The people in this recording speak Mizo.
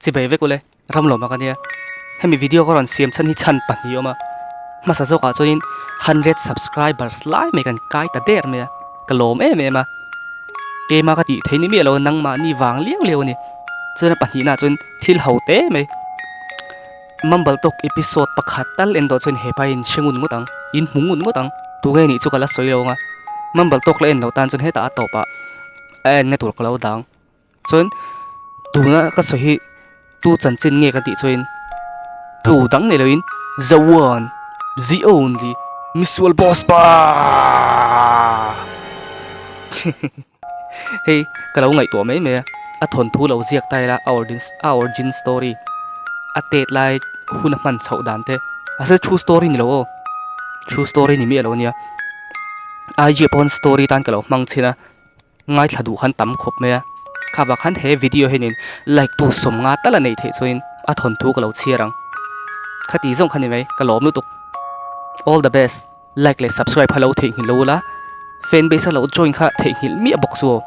Chibai vek ule, ram lawm a ka nia. Hemi video ka rawn siam chhan hi chhan pahnih awm a. Hmasa zawkah chuanin hundred subscribers lai mai kan kai ta der mai a, ka lawm em em a. Keima ka tih theih ni miah lo nangmahni vang liau liau a ni. Chuan a pahnihnaah chuan thil ho te mai. Mumble Talk episode pakhat tal en tawh chuan hepa in hre ngun ngawt ang, in hmu ngun ngawt ang. Tunge nih chu ka la sawi lo ang a. Mumble Talk la en lo tan chuan hetah a tawpah a enna tur ka lo dang. Chuan tuna ka sawi hi tu chanchin nge ka tih chuan tu dang nei loin the one, the only misual boss pa! Hei ka lo ngaihtuah mai mai a, a thawnthu lo ziak ta ila a origin a origin story a tet lai hun a hman chhoh dan te mahse true story ni lo aw true story ni miah lo ania IG ah pawh story tan ka lo hmang chhin a ngaithla duh khan tam khawp mai a kha vang khan he video hianin like tu sawmnga tal a neih theih chuanin a thawnthu ka lo chhiar ang khati zawng kha ni mai ka lawm lutuk all the best. Like leh subscribe kha lo theihnghilh lo ula, fan base a lo join kha theihnghilh miah bawk chu aw.